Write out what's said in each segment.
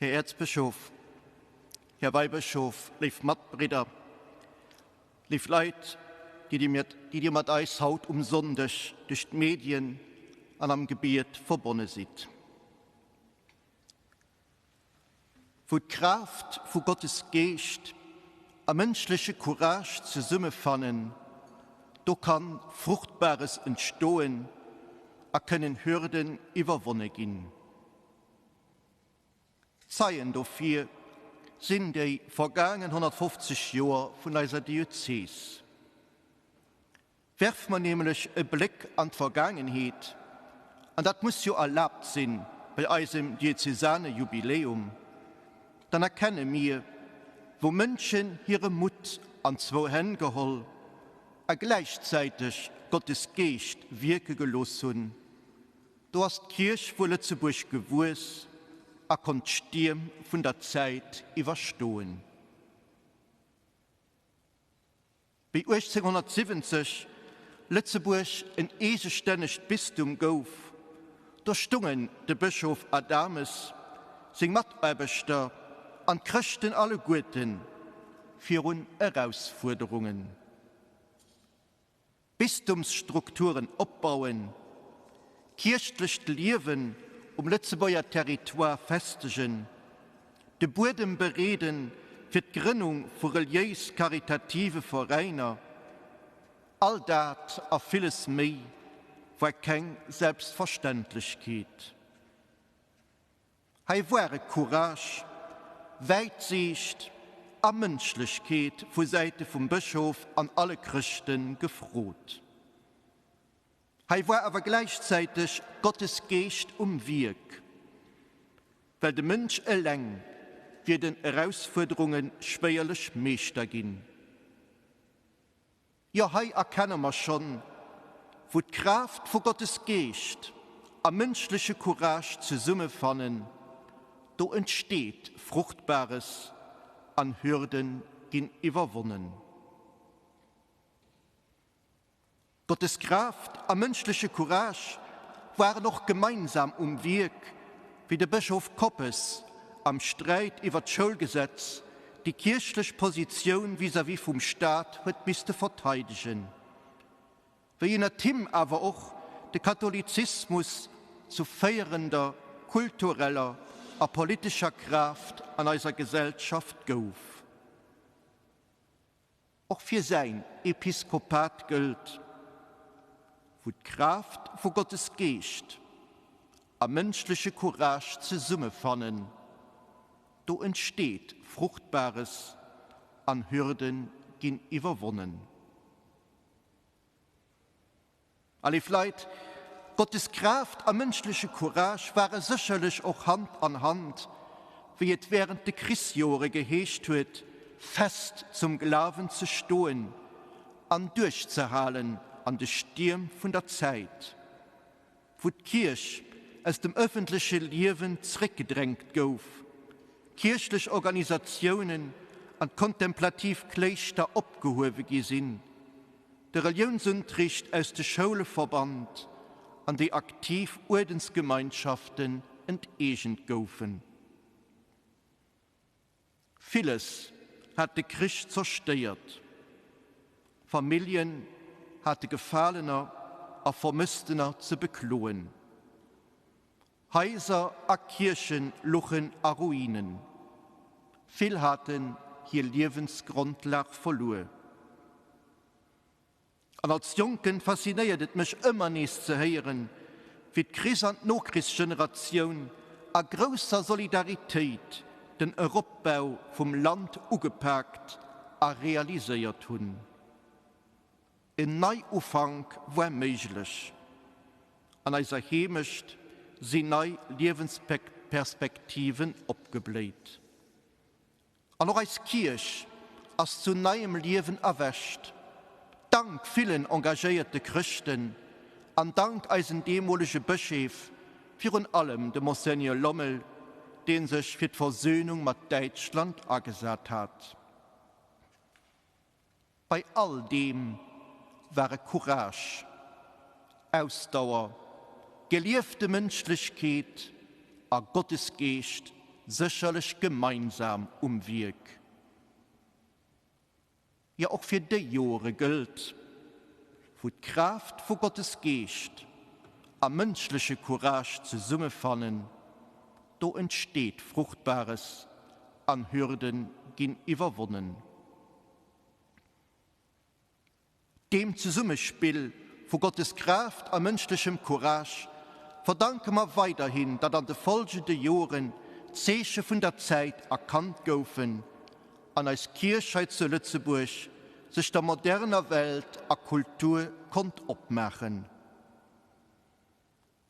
Här Äerzbëschof, Här Weibëschof, léif Matbridder, léif Leit, déi Dir mat eis haut um Sonndeg duerch d'Medien an am Gebiet verbonne sidd. Wou d'Kraaft vu Gottes Geescht a mënschleche Courage zesummefannen, do kann Fruchtbares entstoen a kënnen Hürden iwwerwonne ginn. Zeien dofir sinn déi vergaangen 150 Joer vun eiser Diözes. Werfe mer nämlech e Bléck an d'Vergaangenheet, an dat muss jo erlaabt sinn bei eisem diözesane Jubiläum, dann erkenne mir, wou Mënschen hire Mutt an zwou Hänn geholl a gläichzäiteg Gottes Geescht wierke gelooss hunn, do ass d'Kierch vu Lëtzebuerg gewuess a konnt d'Stierm vun der Zäit iwwerstoen. Wéi 1870 Lëtzebuerg en eegestännegt Bistum gouf, do stungen de Bëschof Adames, seng Mataarbechter an d'Chrëschten alleguerten virun Erausfuerderungen. Bistumsstrukturen opbauen, kierchlecht Liewen um Lëtzebuerger Territoire festegen, de Buedem bereede fir d'Grënnung vu reliéis-karitative Veräiner, all dat a villes méi war keng Selbstverständlechkeet. Hei ware Courage, Wäitsiicht a Mënschlechkeet vu Säite vum Bëschof an alle Chrëschte gefrot. Hei war awer gläichzäiteg Gottes Geescht um Wierk, well de Mënsch eleng wier den Erausfuerderunge schwéierlech Meeschter ginn. Jo, hei erkenne mer schonn, wou d'Kraaft vu Gottes Geescht a mënschleche Courage zesummefannen, do entsteet Fruchtbares an Hürde ginn iwwerwonnen. Gottes Kraaft a mënschleche Courage waren och gemeinsam um Wierk, wéi de Bëschof Koppes am Sträit iwwer d'Schoulgesetz déi kierchlech Positioun vis-à-vis vum Staat huet misste verteidegen, wéi ënnert him awer och de Katholizismus zu féierender kultureller a politescher Kraaft an eiser Gesellschaft gouf. Och fir säin Episkopat gëllt, Wou d'Kraaft vu Gottes Geescht a mënschleche Courage zesummefannen, do entsteet Fruchtbares an Hürde ginn iwwerwonnen. A léif Leit, Gottes Kraaft a mënschleche Courage ware sécherlech och Hand an Hand, wéi et wärend de Krichsjoere geheescht huet, fest zum Glawen ze stoen an duerchzehalen an de Stierm vun der Zäit, wou d'Kierch aus dem ëffentleche Liewen zréckgedrängt gouf, kierchlech Organisatiounen an d'kontemplativ Kléischter opgehuewe gi sinn, de Reliounsuntricht aus de Schoule verbannt an déi aktiv Uerdensgemeinschaften enteegent goufen. Villes hat de Krich zerstéiert. Familljen hate Gefalener a Vermësstener ze bekloen. Haiser a Kierche luchen a Ruinen. Vill haten hir Liewensgrondlag verluer. An als Jonken faszinéiert et mech ëmmer nees ze héieren, wéi d'Krichs an d'Nokrichsgeneratioun a grousser Solidaritéit den Eropbau vum Land ugepaakt a realiséiert hunn. En Neiufank war méiglech. An eiser Heemecht sinn nei Liewensperspektiven opgebléit. An och eis Kierch ass zu neiem Liewen erwächt, dank villen engagéierte Chrëschten an dank eisen deemolege Bëscheef, virun allem dem Monseigneur Lommel, dee sech fir d'Versöhnung mat Däitschland agesat hat. Bei all deem ware Courage, Ausdauer, geliefte Mënschlechkeet a Gottesgeescht. sécherlech gemeinsam um Wierk. Jo, och fir déi Joere gëllt, wou d'Kraaft vu Gottes Geescht a mënschleche Courage zesummefannen, do entsteet Fruchtbares an Hürde ginn iwwerwonnen. Deem Zesummespill vu Gottes Kraaft a mënschlechem Courage verdanke mer weiderhin, datt an de folgende Joren d'Zeeche vun der Zäit erkannt goufen an eis Kierch hei zu Lëtzebuerg sech der moderner Welt a Kultur konnt opmaachen.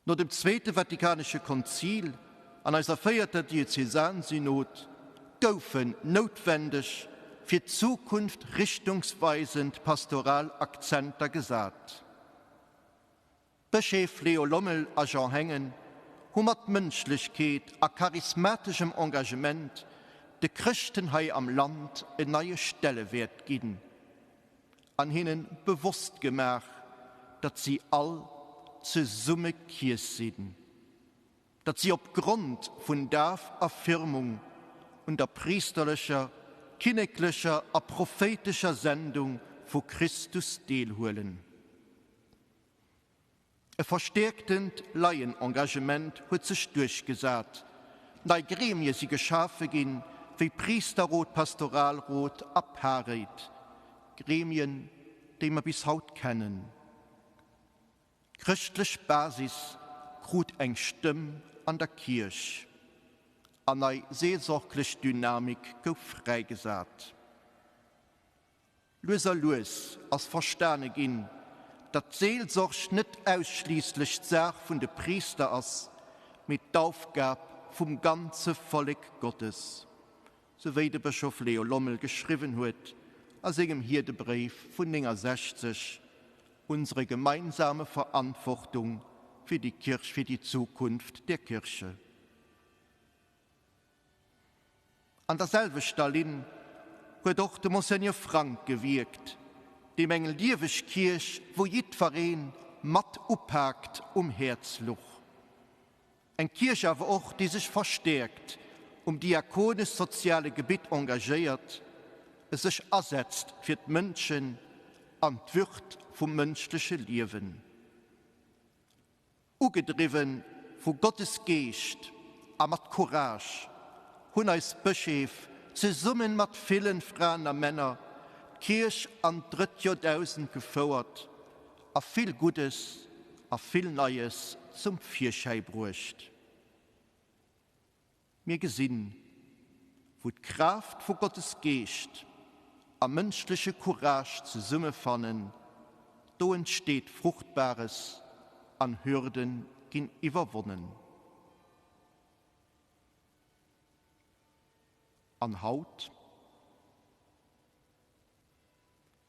No dem Zweete Vatikanesche Konzil an eiser véierter Diözesansynod goufen noutwendeg, fir d'Zukunft richtungsweisend pastoral Akzenter gesat. D'Bëscheef Leo Lommel a Jean Hengen hu mat Mënschlechkeet a charismateschem Engagement de Chrëschten hei am Land en neie Stellewäert ginn. An hinnen bewosst gemaach, datt si all zesumme Kierch sinn, datt si op Grond vun Daf a Firmung un der priesterlecher, kinneklecher a prophéitescher Sendung vu Christus deelhuelen. E verstäerktent Laienengagement huet sech duerchgesat, nei Gremie si geschafe ginn, wéi Priesterrot, Pastoralrot a Parréit, Gremien, déi mer bis haut kennen. D'chrëschtlech Basis krut eng Stëmm an der Kierch an nei seelsorglech Dynamik gouf fräigesat. Lues a lues ass verstane ginn, datt d'Seelsorg net ausschliisslech d'Saach vun de Priister ass, mee d'Aufgab vum ganze Vollek Gottes, sou wéi de Bëschof Leo Lommel geschriwwen huet a sengem Hierdebréif vun 69, Unsere gemeinsame Verantwortung für die Kirch, für die Zukunft der Kirche. An der selwechter Linn huet och de Monseigneur Frank gewierkt, deem eng lieweg Kierch, wou jiddweree mat upaakt, um Häerz luch. Eng Kierch awer och, déi sech verstäerkt um diakonesch-soziale Gebitt engagéiert, sech asetzt fir d'Mënschen an d'Würd vum mënschleche Liewen. Ugedriwwe vu Gottes Geescht a mat Courage hunn eis Bëscheef zesummen mat villen Fraen a Männer d'Kierch an d'drëtt Joerdausend gefouert a vill Guddes a vill Neies zum Virschäi bruecht. Mir gesinn, wou d'Kraaft vu Gottes Geescht a mënschleche Courage zesummefannen, do entsteet Fruchtbares an Hürde ginn iwwerwonnen. An haut?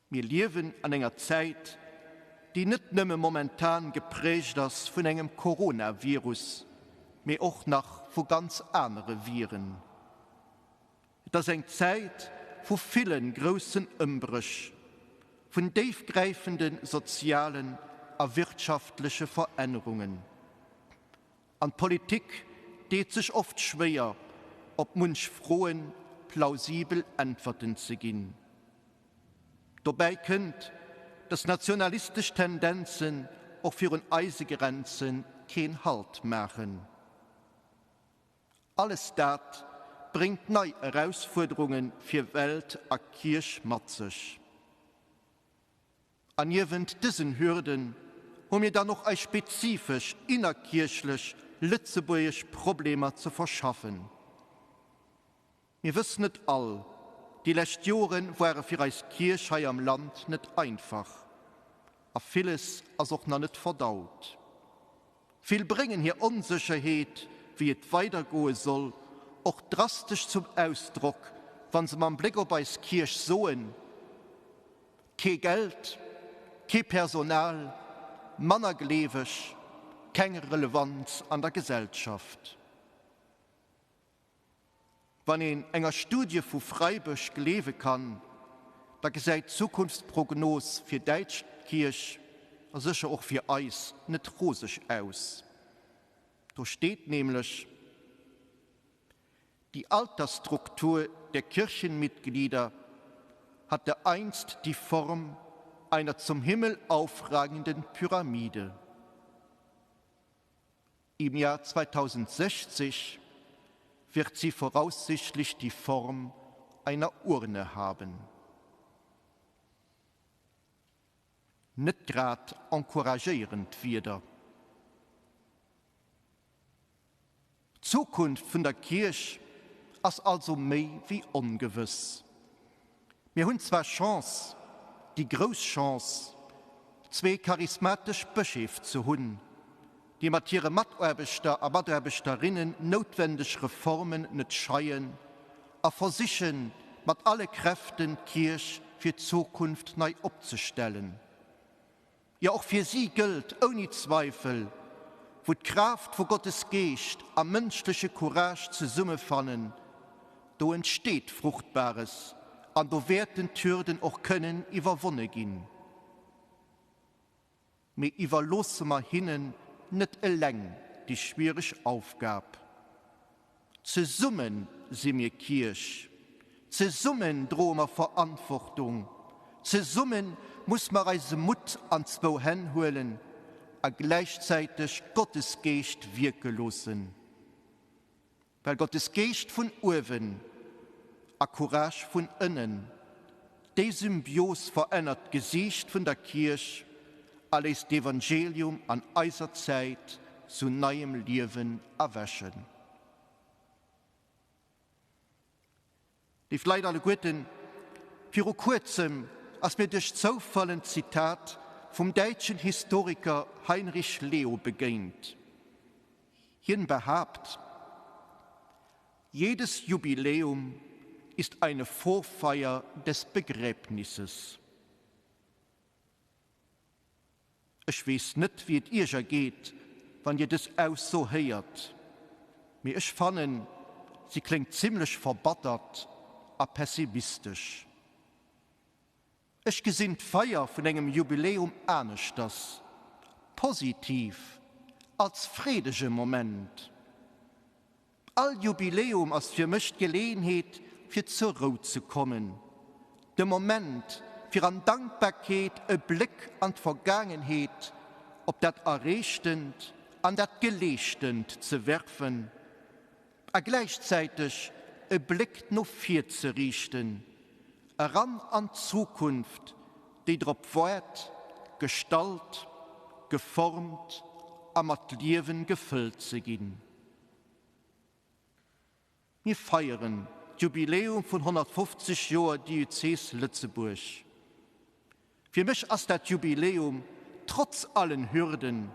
Mir liewen an enger Zäit, déi net nëmme momentan geprägt ass vun engem Coronavirus, mee och nach vu ganz anere Viren. Et ass eng Zäit vu ville groussen Ëmbréch, vun déifgräifende sozialen a wirtschaftleche Verännerungen. An d'Politik deet sech oft schwéier, op munch Froe plausibel Äntwerten ze ginn. Dobäi kënnt, datt nationalistesch Tendenzen och virun eise Grenze keen Halt maachen. Alles dat bréngt nei Erausfuerderunge fir Welt a Kierch mat sech. An niewent dësen Hürden hu mir dann och eis spezifesch innerkierchlech lëtzebuergesch Problemer ze verschaffen. Mir wëssen et all, déi lescht Jore ware fir eis Kierch hei am Land net einfach a villes ass och nach net verdaut. Vill bréngen hir Onsécherheet, wéi et weidergoe soll, och drastesch zum Ausdrock, wa se mam Bléck op eis Kierch soen, Kee Geld, kee Personal, manner Gleeweg, keng Relevanz an der Gesellschaft. Wann een enger Studie vu Freiburg gleewe kann, da gesäit d'Zukunftsprognos fir däitsch Kierch, a sécher och fir eis, net roseg aus. Do steet nämlech. Die Altersstruktur der Kirchenmitglieder hatte einst die Form einer zum Himmel aufragenden Pyramide. Im Jahr 2060 wird sie voraussichtlich die Form einer Urne haben. Net grad encouragéierend Wierder. D'Zukunft vun der Kierch ass also méi wéi ongewëss. Mir hunn zwar Chance, déi grouss Chance, zwee charismatesch Bëscheef ze hunn, déi mat hire Mataarbechter a Mataarbechterinnen noutwendeg Reformen net scheien a versichen, mat alle Kräften d'Kierch fir d'Zukunft nei opzestellen. Jo, och fir si gëllt ouni Zweifel, Wou d'Kraaft vu Gottes Geescht a mënschleche Courage zesummefannen, do entsteet Fruchtbares an do wäerten d'Hürden och kënnen iwwerwonne ginn. Mee iwwerloosse mer hinnen net eleng déi schwiereg Aufgab. Zesumme si mir Kierch, zesummen droe mer Verantwortung, zesumme muss mer eise Mutt an zwou Hänn huelen a gläichzäiteg Gottes Geescht wierke loossen. Well Gottes Geescht vun uewen a Courage vun ënnen, déi Symbios verännert d'Gesiicht vun der Kierch a léisst d'Evangelium an eiser Zäit zu neiem Liewen erwächen. Léif Leit alleguerten, viru kuerzem ass mir duerch Zoufall en Zitat vum däitschen Historiker Heinrich Leo begéint. Hien behaapt, Jedes Jubiläum ist eine Vorfeier des Begräbnisses. Ech weess net, wéi et Iech ergeet, wann Dir dës Ausso héiert, mee ech fannen, si kléngt zimmlech verbattert a pessimistesch. Ech gesinn d'Feier vun engem Jubiläum aneschters, positiv, als freedege Moment. All Jubiläum ass fir mech d'Geleeënheet fir zur Rou ze kommen, de Moment fir an Dankbarkeet e Bléck an d'Vergaangenheet, op dat Erreechtent an dat Geleeschtent ze werfen a gläichzäiteg e Bléck no vir ze riichten, eran an d'Zukunft, déi drop waart, gestalt, geformt a mat Liewen gefëllt ze ginn. Mir feieren d'Jubiläum vun 150 Joer Diözes Lëtzebuerg. Fir mech ass dat Jubiläum, trotz allen Hürden,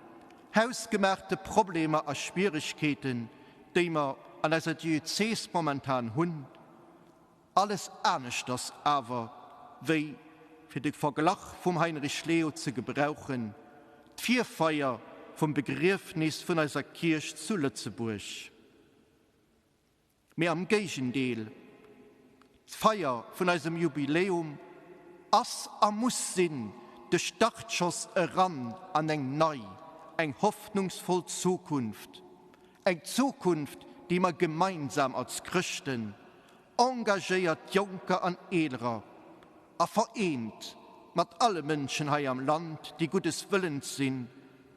hausgemaachte Problemer a Schwieregkeeten, déi mer an eiser Diözes momentan hunn, Alles aneschters awer wéi, fir de Verglach vum Heinrich Leo ze gebrauchen, d'Virfeier vum Begriefnis vun eiser Kierch zu Lëtzebuerg. Mee am Géigendeel, d'Feier vun eisem Jubiläum ass a muss sinn de Startschoss eran an eng nei, eng hoffnungsvoll Zukunft, eng Zukunft, déi mer gemeinsam als Chrëschten, engagéiert Jonker an Eelerer a vereent mat alle Mënschen hei am Land, déi guddes Wëllens sinn,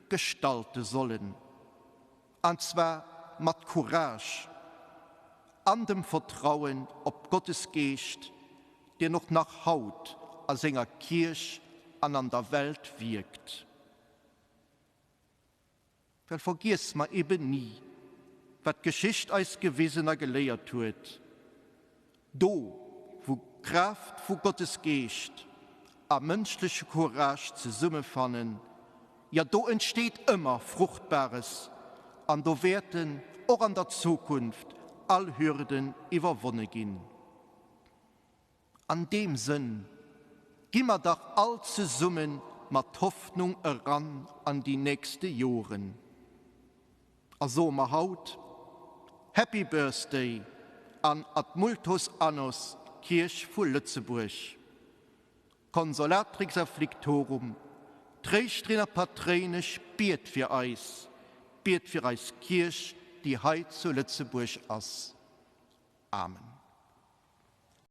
gestalte sollen. An zwar mat Courage an dem Vertrauen op Gottes Geescht, deen och nach haut a senger Kierch an an der Welt wierkt. Well vergiesse mer eben ni, wat d'Geschicht eis gewisen a geléiert huet, Do, wou d'Kraaft vu Gottes Geescht a mënschleche Courage zesummefannen, jo, do entsteet ëmmer Fruchtbares an do wäerten och an der Zukunft all Hürden iwwerwonne ginn. An deem Sënn gi mer dach all zesumme mat Hoffnung eran an déi nächste Joren a soe mer haut Happy Birthday an ad multos annos Kierch vu Lëtzebuerg, Consolatrix afflictorum, Tréischterin a Patréinesch, biet fir eis, biet fir eis Kierch, déi hei zu Lëtzebuerg ass. Amen.